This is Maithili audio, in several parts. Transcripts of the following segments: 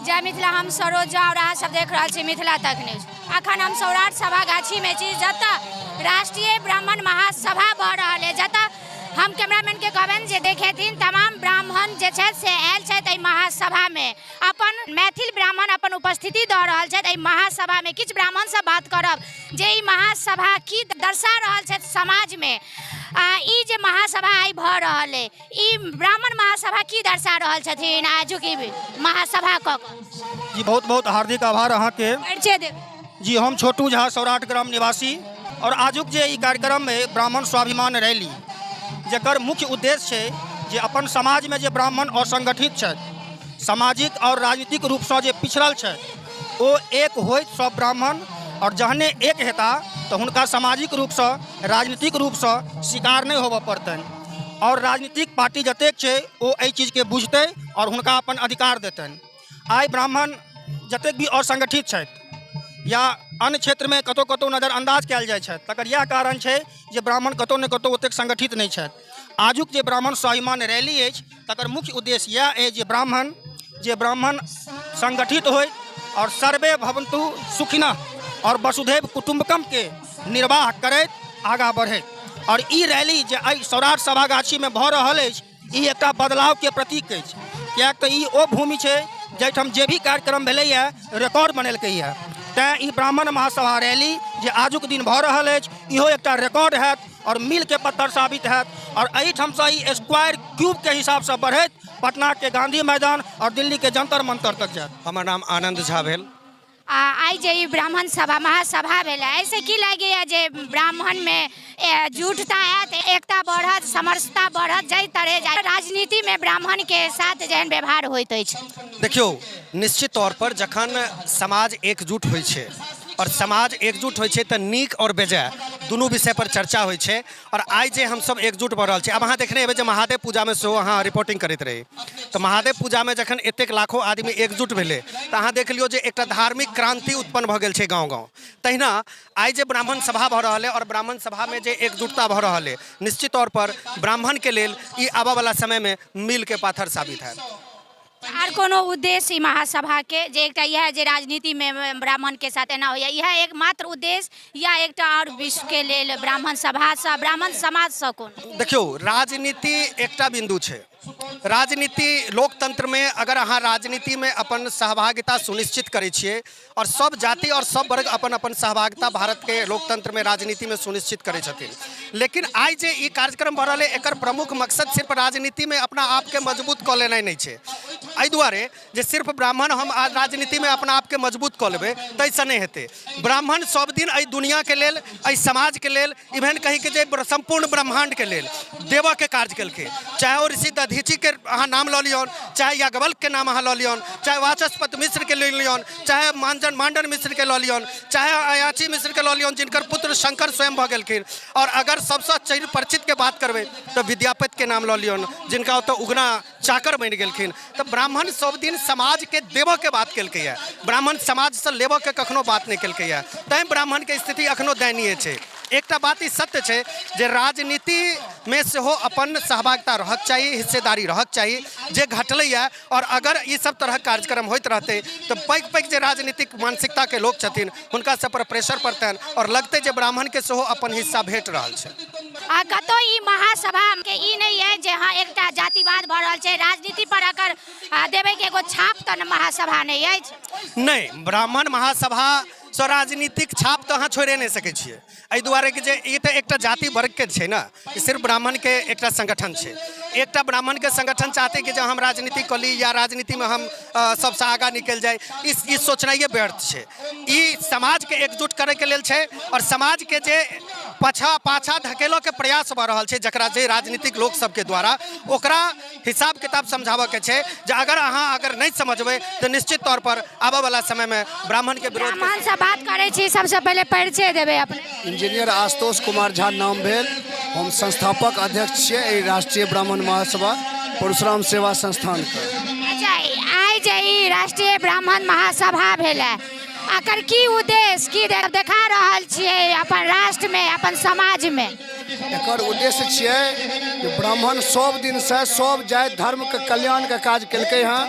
जय मिथिला। हम सरोज झा और अहाँ सब देख रहल छी मिथिला तक न्यूज। अखन हम सौराठ सभा गाछीमे छी, जतऽ राष्ट्रीय ब्राह्मण महासभा भऽ रहल है, जतऽ हम कैमरामैन के कहबनि जे देखेथिन तमाम ब्राह्मण जे छथि से आयल छथि एहि महासभामे। अपन मैथिल ब्राह्मण अपन उपस्थिति दऽ रहल छथि एहि महासभामे। किछु ब्राह्मणसँ बात करब जे ई महासभा की दर्शा रहल छथि समाजमे, आ ई जे महासभा आइ भऽ रहल अइ, ई ब्राह्मण महासभा की दर्शा रहल छथिन आजुक ई महासभा कऽ कऽ? जी, बहुत बहुत हार्दिक आभार अहाँके। परिचय देब। जी, हम छोटू झा, सौराठ ग्राम निवासी, और आजुक जे ई कार्यक्रम है ब्राह्मण स्वाभिमान रैली, जकर मुख्य उद्देश्य छै जे अपन समाजमे जे ब्राह्मण असंगठित छथि, सामाजिक और राजनीतिक रूपसँ जे पिछड़ल छथि, ओ एक होइत सब ब्राह्मण, और जहने एक हेता तऽ हुनका सामाजिक रूपसँ, राजनीतिक रूपसँ शिकार नहि होबऽ पड़तनि, और राजनीतिक पार्टी जतेक छै ओ एहि चीजके बुझतै और हुनका अपन अधिकार देतनि। आइ ब्राह्मण जतेक भी असंगठित छथि या अन्य क्षेत्रमे कतहु कतहु नजरअन्दाज कयल जाइ छथि, तकर इएह कारण छै जे ब्राह्मण कतहु ने कतहु ओतेक संगठित नहि छथि। आजुक जे ब्राह्मण स्वाभिमान रैली अछि, तकर मुख्य उद्देश्य इएह अछि जे ब्राह्मण संगठित होय और सर्वे भवन्तु सुखिनः और वसुधैव कुटुम्बकम के निर्वाह करैत आगाँ बढ़ैत। और ई रैली जे एहि सौराठ सभागाछीमे भऽ रहल अछि, ई एकटा बदलावके प्रतीक अछि, किएक तऽ ई ओ भूमि छै जाहिठाम जे भी कार्यक्रम भेलैए, रिकॉर्ड बनेलकैए। तैँ ई ब्राह्मण महासभा रैली जे आजुक दिन भऽ रहल अछि, इहो एकटा रिकॉर्ड हैत और मीलके पत्थर साबित हैत, और एहिठामसँ ई स्क्वायर क्यूबके हिसाबसँ बढ़ैत पटनाके गांधी मैदान और दिल्लीके जंतर मंतर तक जायत। हमर नाम आनंद झा भेल। आ आइ जे ई ब्राह्मण सभा महासभा भेलै, एहिसँ की लगैए जे ब्राह्मणमे जुटता आयत, एकता बढ़त, समरसता बढ़त, जाहि तरहे राजनीतिमे ब्राह्मणके साथ जेहन व्यवहार होइत अछि? देखियौ, निश्चित तौर पर जखन समाज एकजुट होइ छै और समाज एकजुट होइ छै तऽ नीक और बेजाय दुनू विषय पर चर्चा होइ छै, और आइ जे हमसब एकजुट भऽ रहल छी, आब अहाँ देखने हेबै जे महादेव पूजामे सेहो अहाँ रिपोर्टिंग करैत रही, तऽ महादेव पूजामे जखन एतेक लाखो आदमी एकजुट भेलै तऽ अहाँ देख लियौ जे एकटा धार्मिक क्रांति उत्पन्न भऽ गेल छै गाँव गाँव। तहिना आइ जे ब्राह्मण सभा भऽ रहल अइ और ब्राह्मण सभामे जे एकजुटता भऽ रहल अइ, निश्चित तौर पर ब्राह्मणके लेल ई आबऽवला समयमे मीलके पाथर साबित हैत। आर कोनो उद्देश्य ई महासभाके, जे एकटा इएह जे राजनीतिमे ब्राह्मणके साथ एना होइए, इएह एकमात्र उद्देश्य या एकटा आओर विश्वके लेल ब्राह्मण सभासँ, ब्राह्मण समाजसँ कोनो? देखियौ, राजनीति एकटा बिन्दु छै। राजनीति लोकतंत्रमे अगर अहाँ राजनीतिमे अपन सहभागिता सुनिश्चित करै छियै, और सब जाति और सब वर्ग अपन अपन सहभागिता भारतके लोकतंत्रमे, राजनीतिमे सुनिश्चित करै छथिन, लेकिन आइ जे ई कार्यक्रम भऽ रहल अइ, एकर प्रमुख मकसद सिर्फ राजनीतिमे अपना आपके मजबूत कऽ लेनाइ नहि छै। एहि दुआरे जे सिर्फ ब्राह्मण हम राजनीतिमे अपना आपके मजबूत कऽ लेबै, ताहिसँ नहि हेतै। ब्राह्मण सब दिन एहि दुनिआँके लेल, एहि समाजके लेल, इवेन कहीके जे सम्पूर्ण ब्रह्माण्डके लेल देबऽके कार्य केलकै। चाहे ओ ऋषि दधीचीके अहाँ नाम लऽ लियौन, चाहे याज्ञवल्क्यके नाम अहाँ लऽ लियौन, चाहे वाचस्पति मिश्रके लऽ लियौन, चाहे मांजन मांडन मिश्रके लऽ लियौन, चाहे अयाची मिश्रके लऽ लियौन, जिनकर पुत्र शंकर स्वयं भऽ गेलखिन, आओर अगर सबसँ चिर परिचितके बात करबै तऽ विद्यापतिके नाम लऽ लियौन, जिनका ओतऽ उगना चाकर बनि गेलखिन। तऽ ब्राह्मण सब दिन समाजके देबऽके बात केलकैए, ब्राह्मण समाजसँ लेबऽके कखनो बात नहि केलकैए। तैँ ब्राह्मणके स्थिति एखनो दयनीय छै। एकटा बात ई सत्य छै जे राजनीतिमे सेहो अपन सहभागिता रहक चाही, हिस्सेदारी रहक चाही, जे घटलैए। आओर अगर ई सब तरहक कार्यक्रम होइत रहतै तऽ पैघ पैघ जे राजनीतिक मानसिकताके लोक छथिन, हुनका सब पर प्रेशर पड़तनि आओर लगतै जे ब्राह्मणके सेहो अपन हिस्सा भेट रहल छै। आ कतौ ई महासभा के ई नहि अइ जे हँ, एकटा जातिवाद भऽ रहल छै, राजनीति पर अकर देबै के एगो छाप तऽ महासभा नहि अछि? नहि, ब्राह्मण महासभा सँ राजनीतिक छाप तऽ अहाँ छोड़ि नहि सकै छियै, एहि दुआरे कि जे ई तऽ एकटा जाति वर्गके छै ने, ई सिर्फ ब्राह्मणके एकटा संगठन छै। एकटा ब्राह्मणके संगठन चाहतै कि जे हम राजनीति कऽ ली या राजनीतिमे हम सबसँ आगाँ निकलि जाइ, ई सोचनाइए व्यर्थ छै। ई समाजके एकजुट करैके लेल छै, आओर समाजके जे पाछा धकेलऽके प्रयास भऽ रहल छै, जकरा जे राजनीतिक लोक सबके द्वारा, ओकरा हिसाब किताब समझाबऽके छै जे अगर अहाँ अगर नहि समझबै तऽ निश्चित तौर पर आबऽवला समयमे ब्राह्मणके विरोध। ब्राह्मणसँ बात करै छी। सबसँ पहिले परिचय देबै अपने। इंजीनियर आशुतोष कुमार झा नाम भेल। हम संस्थापक अध्यक्ष छियै एहि राष्ट्रीय ब्राह्मण महासभा परशुराम सेवा संस्थानके। अच्छा, आइ जे ई राष्ट्रीय ब्राह्मण महासभा भेलै, एकर की उद्देश्य, की देखा रहल छियै अपन राष्ट्रमे, अपन समाजमे? एकर उद्देश्य छियै जे ब्राह्मण सब दिनसँ सब जाति धर्मके कल्याणके काज केलकै हँ।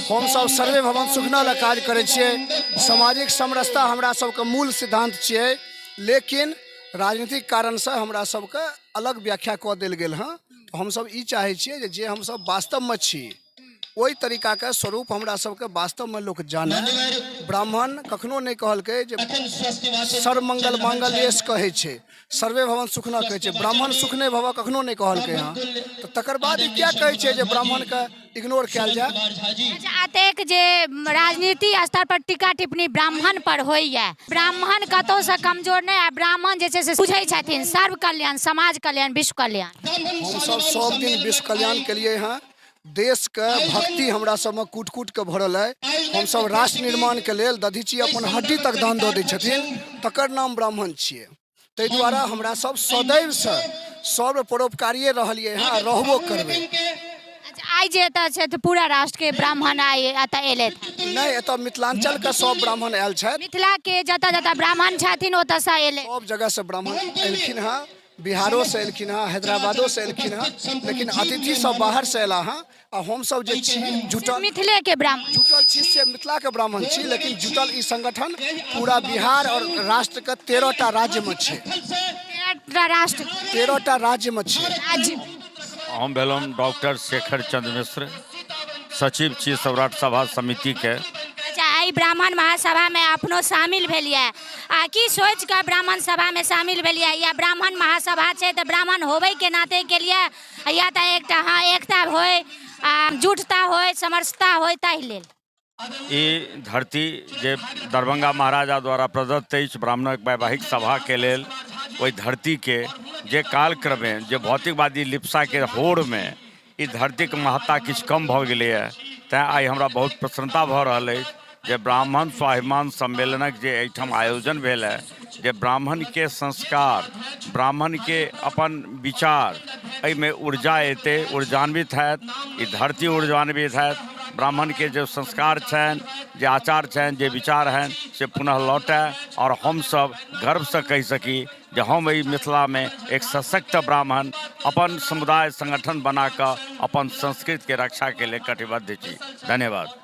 हमसभ सर्वे भवन सुखना लए काज करै छियै। सामाजिक समरसता हमरा सबके मूल सिद्धान्त छियै, लेकिन राजनीतिक कारणसँ हमरा सबके अलग व्याख्या कऽ देल गेल हँ। तऽ हमसभ ई चाहै छियै जे जे हमसभ वास्तवमे छी ओहि तरीकाके स्वरूप हमरा सबके वास्तवमे लोक जानै। ब्राह्मण कखनो नहि कहलकै जे सर्वमंगल मांगल्येश कहै छै, सर्वे भवन सुखना कहै छै, ब्राह्मण सुख नहि भव कखनो नहि कहलकै हँ। तऽ तकर बाद ई किया कहै छै जे ब्राह्मणके इग्नोर कयल जाय? अच्छा, एतेक जे राजनीति स्तर पर टीका टिप्पणी ब्राह्मण पर होइए, ब्राह्मण कतहुसँ कमजोर नहि, आ ब्राह्मण जे छै से बुझै छथिन सर्व कल्याण, समाज कल्याण, विश्व कल्याण। हमसभ सब दिन विश्व कल्याण केलियै हँ। देशके भक्ति हमरा सबमे कूट कूट के भरल अइ। हमसब राष्ट्र निर्माणके लेल दधीची अपन हड्डी तक दान दऽ दै छथिन, तकर नाम ब्राह्मण छियै। ताहि दुआरे हमरा सब सदैवसँ सर्व परोपकारिये रहलियै हँ आ रहबो करबै। अच्छा, आइ जे एतऽ छथि पूरा राष्ट्रके ब्राह्मण आइ एतऽ एलथि? नहि, एतऽ मिथिलाञ्चलके सब ब्राह्मण आयल छथि। मिथिलाके जतऽ जतऽ ब्राह्मण छथिन ओतऽसँ एलै? सब जगहसँ ब्राह्मण एलखिन हँ, बिहारोसँ एलखिन हँ, हैदराबादोसँ एलखिन हँ, लेकिन अतिथि सब बाहरसँ एला हँ। आ हमसब जे छी जुटल मिथिलेके ब्राह्मण जुटल छी से मिथिलाके ब्राह्मण छी, लेकिन जुटल ई संगठन पूरा बिहार और राष्ट्रके 13टा राज्यमे छै। 13टा राष्ट्र, 13टा राज्यमे छै। राज्य। हम भेलहुँ डॉक्टर शेखर चंद्र मिश्र, सचिव छी सौराठ सभा समितिके। अच्छा, एहि ब्राह्मण महासभामे अपनो शामिल भेलियै, आ की सोचि कऽ ब्राह्मण सभामे शामिल भेलियै? या ब्राह्मण महासभा छै तऽ ब्राह्मण होबैके नाते केलियै, या तऽ एकटा हँ एकता होइ आ जुटता होइ, समरसता होइ, ताहि लेल? ई धरती जे दरभंगा महाराजा द्वारा प्रदत्त अछि ब्राह्मणक वैवाहिक सभाके लेल, ओहि धरतीके जे कालक्रमे जे भौतिकवादी लिप्साके होड़मे ई धरतीके महत्ता किछु कम भऽ गेलैए, तैँ आइ हमरा बहुत प्रसन्नता भऽ रहल अछि जे ब्राह्मण स्वाभिमान सम्मेलनक जे एहिठाम आयोजन भेल है, जे ब्राह्मणके संस्कार, ब्राह्मणके अपन विचार, एहिमे ऊर्जा एतै, ऊर्जान्वित हैत ई धरती, ऊर्जान्वित हैत। ब्राह्मणके जे संस्कार छनि, जे आचार छनि, जे विचार हनि, से पुनः लौटय आओर हमसभ गर्वसँ कहि सकी जे हम एहि मिथिलामे एक सशक्त ब्राह्मण अपन समुदाय संगठन बनाकऽ अपन संस्कृतिके रक्षाके लेल कटिबद्ध छी। धन्यवाद।